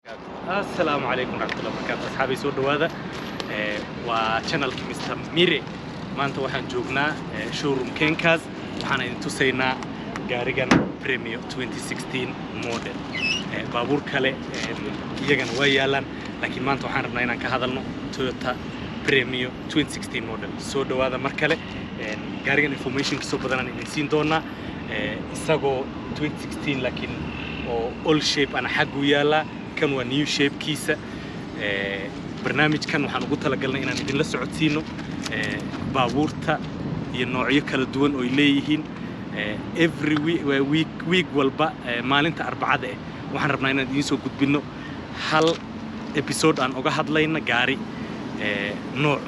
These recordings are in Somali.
Asalaamu calaykum waraxmatullahi wabarakaatu. Asxaabii, soo dhowaada. Waa channelki Mr Mire. Maanta waxaan joognaa showroom Ken Cars. Waxaan idin tusaynaa gaarigan Premio 2016 model. Baabuur kale iyagana waa yaalaan, laakiin maanta waxaan rabnaa inaan ka hadalno Toyota Premio 2016 model. Soo dhowaada mar kale. Gaarigan information kasoo badanaan idin siin doonaa, isagoo 2016 laakiin oo old shape ana xaggu yaalaa. Kan waa new shapekiisa. Barnaamijkan waxaan ugu talagalnay inaan idinla socodsiino baabuurta iyo noocyo kala duwan oo ay leeyihiin. Every week, week walba, maalinta Arbacada waxaan rabnaa inaan idiin soo gudbinno hal episode aan uga hadlayna gaari nooc.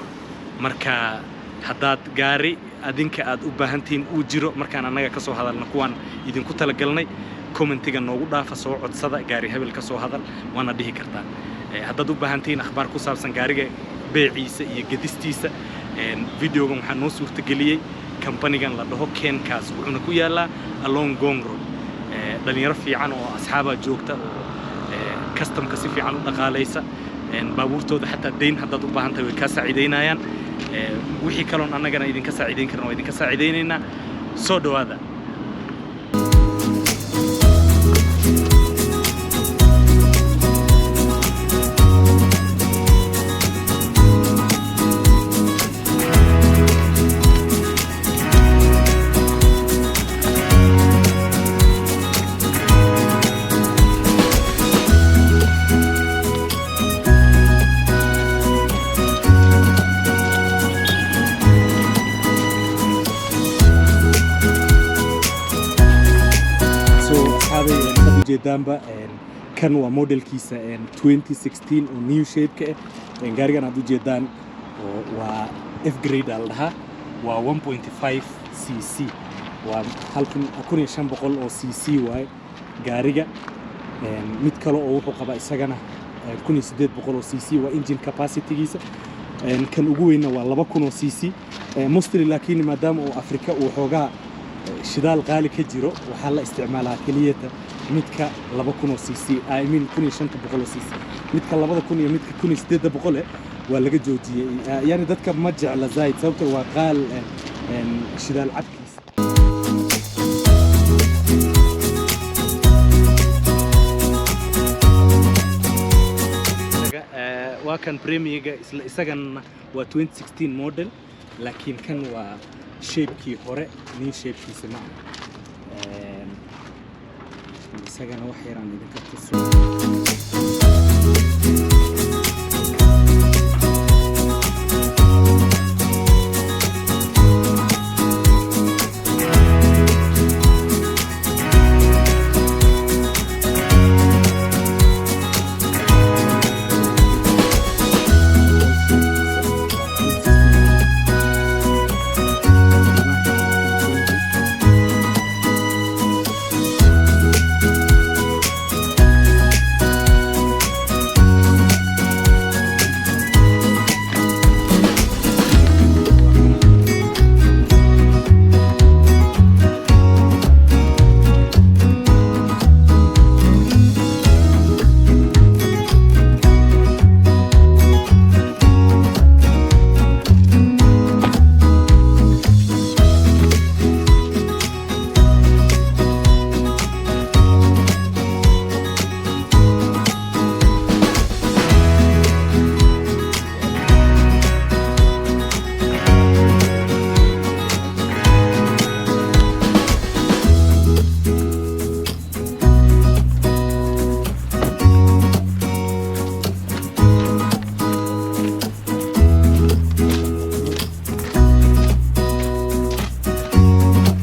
Marka haddaad gaari adinka aad u baahan tihiin uu jiro, markaan annaga ka soo hadalna kuwaan idinku talagalnay, commentiga noogu dhaafa, soo codsada, gaari hebel ka soo hadal waana dhihi kartaan. Haddaad u baahan tihiin akhbaar ku saabsan gaariga beeciisa iyo gedistiisa, videogan waxaa noo suurtageliyey kambanigan la dhaho Ken Cars, wuxuuna ku yaalaa along Ngong Road. Dhalinyaro fiican oo asxaabaa joogta oo customerka si fiican u dhaqaalaysa. Baabuurtooda xataa dayn haddaad u baahan tahay way kaa saaciidaynayaan. Wixii kaloon annagana idinka saaciidayn karna waa idinka saacidaynaynaa. Soo dhowaada. So asxaabay, saad ujeedaanba, kan waa modelkiisa 2016 oo new shape-ka ah. Gaarigan aad ujeedaan oo waa F grade aa la dhahaa, waa 1.5 cc, waa hal 1500 oo cc waaye gaariga. Mid kale oo wuxuu qabaa isagana 1800 oo cc waa engine capacitygiisa. Kan ugu weynna waa 2000 oo cc mostly, laakiin maadaama uu Afrika uu xoogaa shidaal qaali ka jiro, waxaa la isticmaalaa keliyata midka 2000 oo cc, I mean 1500 oo cc. Midka 2000 iyo midka 1800 waa laga joojiyey. Yani dadka ma jecla zaid, sababtoo waa qaal shidaal cabkiisa. Waa kan Premioga, isla isagana waa 2016 model, laakiin kan waa shapekii hore, new shapekiisa ma aha. Isagana wax yaraan idinka tuso.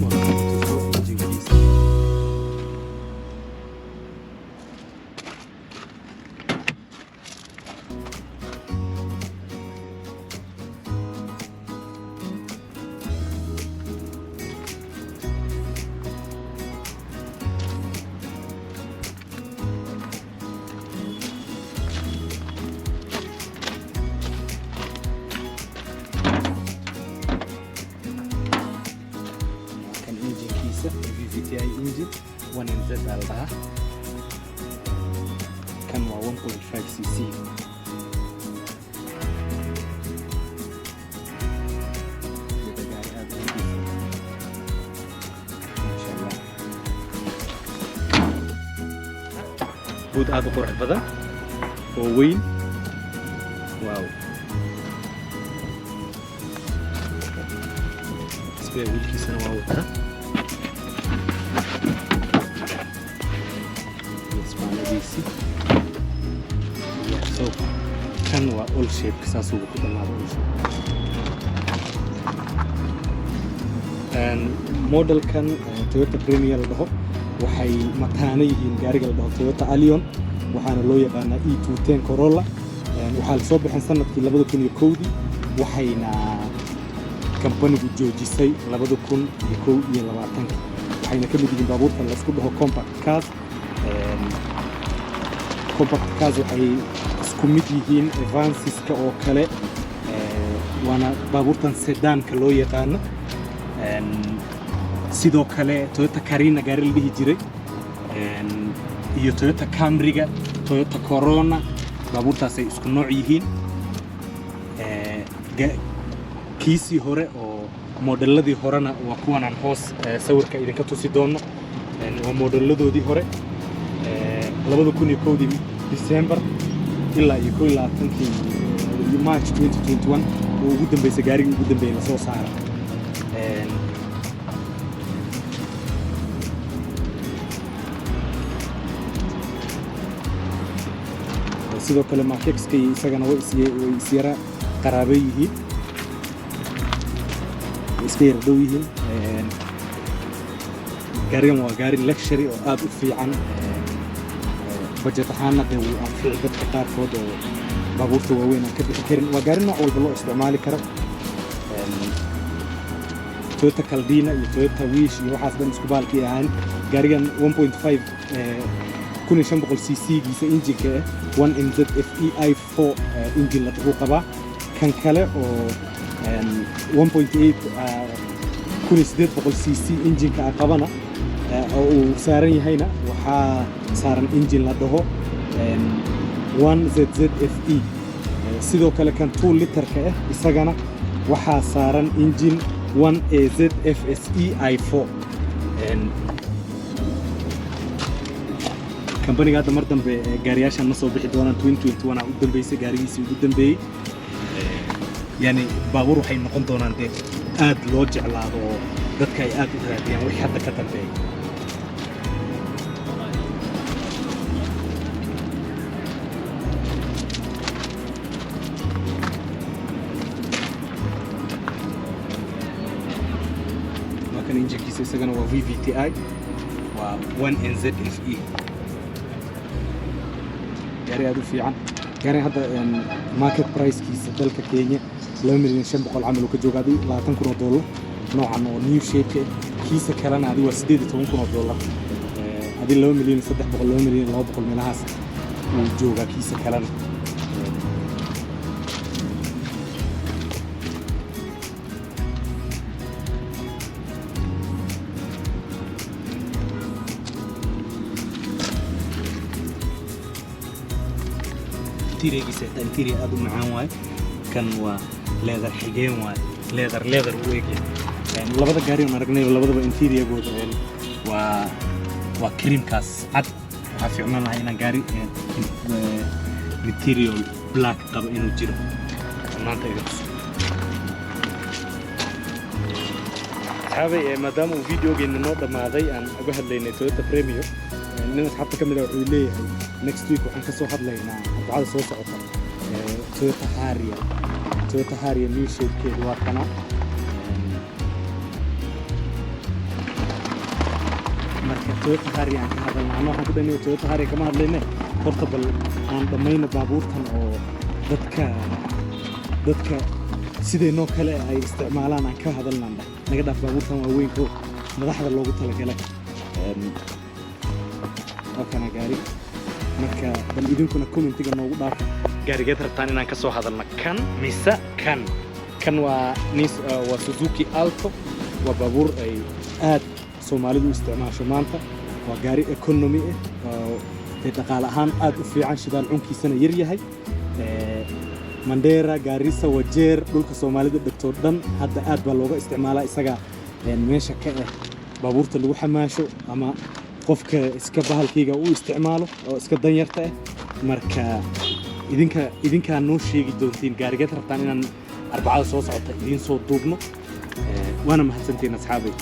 Waa kan tuso engine-kiisa. Waa kan engine-kiisa, VVTi engine, 1NZ aa la dhahaa. Kan Kan waa 1.5 cc. Gaari aad u nadiif ah. Masha Allah. Boot aad u qurux badan oo weyn. Wow, spare wheelkiisana waa wataa iyo isbaanadiisii. Yeah, so kan waa all shape, saasuu ku dhamaado all shape. Modelkan Toyota Premio la dhaho waxay mataano yihiin gaariga la dhaho Toyota Allion, waxaana loo yaqaanaa E210 Corolla. Waxaa lasoo bixin sanadkii 2001-dii, waxayna kambanigu joojisay 2021-kii, waxayna ka mid yihiin baabuurta laisku dhaho compact cars. Compact cars waxay isku mid yihiin Avansiska oo kale, waana baabuurtan sedaanka loo yaqaano. Sidoo kale Toyota Carina gaari la dhihi jiray iyo Toyota Camryga, Toyota Corona, baabuurtaasay isku nooc yihiin. Kiisii hore oo modeladii horena waa kuwanaan hoos sawirka idinka tusi doono. Waa modeladoodii hore, 2001-dii December ilaa iyo 21-kii March 2021 oo ugu dambeysay gaarigii ugu dambeeyey lasoo saara. Sidoo kale Mark X-ka iyo isagana way isyara qaraabo yihiin, way iska yara dhow yihiin. Gaarigan waa gaari luxury oo aad u fiican. Budget ahaanna dee wuu anfici dadka qaarkood oo baabuurta waaweyn aan ka bixi karin. Waa gaari nooc walba loo isticmaali karo. Toyota Caldina iyo Toyota Wish iyo waxaas dhan isku baalkii ahaan. Gaarigan 1.5 1500 cc giisa injinka ah 1 NZ FEI 4 engine la dhahu qabaa. Kan kale oo 1.8 1800 cc injinka ah qabana oo uu saaran yahayna, waxaa saaran engine la dhaho 1 ZZ FE. Sidoo kale kan 2 literka ah isagana waxaa saaran engine 1 AZ FSE i4. Kambaniga hadda mar dambe gaariyaashan ma soo bixi doonaan. 2021 aa u dambeysay gaarigiisii ugu dambeeyey. Yani baabuur waxay noqon doonaan dee aad loo jeclaado oo dadka ay aad u raadiyaan wixii hadda ka dambeeya. Waa kan injinkiisa, isagana waa VVTi, waa 1 NZ FE. Gaari aad u fiican. Gaari hadda market pricekiisa dalka Kenya 2,500,000 camal uu ka jooga, adi $20,000 noocan oo new shape ah. Kiisa kalena adi waa $18,000. Adi 2,300,000, 2,200,000 meelahaas uu joogaa kiisa kalena. Interiorgiisa xitaa interior aad u macaan waaye. Kan waa leather xigeen waaye, leather leather u egyahay. Labada gaari oon aragnay labadaba interiorgooda waa creamkaas cad. Waxaa fiicnaan lahaa inaan gaari material black qabo inuu jiro maanta iga tuso. Asxaabay, maadaama uu videogeena noo dhammaaday aan uga hadlaynay Toyota Premio, nin asxaabta ka mid ah wuxuu leeyahay next week waxaan ka soo hadlaynaa Arbacada soo socota Toyota Harrier. Toyota Harrier new shapekeedu waa kana. Marka Toyota Harrier aan ka hadalna, ana waxaan ku dhahnay Toyota Harrier kama hadlayne, horta bal aan dhammayno baabuurtan oo dadka sidaynoo kale ay isticmaalaan aan ka hadalnaan dhah. Naga dhaaf baabuurtan waaweynko madaxda loogu talagalay. Waa kana gaari. Marka bal idinkuna commentiga noogu dhaafa gaarigeed rabtaan inaan ka soo hadalno, kan mise kan? Kan waa nis waa Suzuki Alto. Waa baabuur ay aad Soomaalidu u isticmaasho maanta. Waa gaari economy ah oo Dee dhaqaale ahaan aad u fiican, shidaal cunkiisana yar yahay. Mandera, Gaarisa, Wajeer, dhulka Soomaalida degtoo dhan hadda aad baa looga isticmaalaa isaga. Meesha ka ah baabuurta lagu xamaasho ama qofka iska bahalkayga u isticmaalo oo iska danyarta ah. Marka idinkaa noo sheegi doontiin gaarigeed rabtaan inaan Arbacada soo socota idiin soo duubno. Waana mahadsantiin, asxaabay.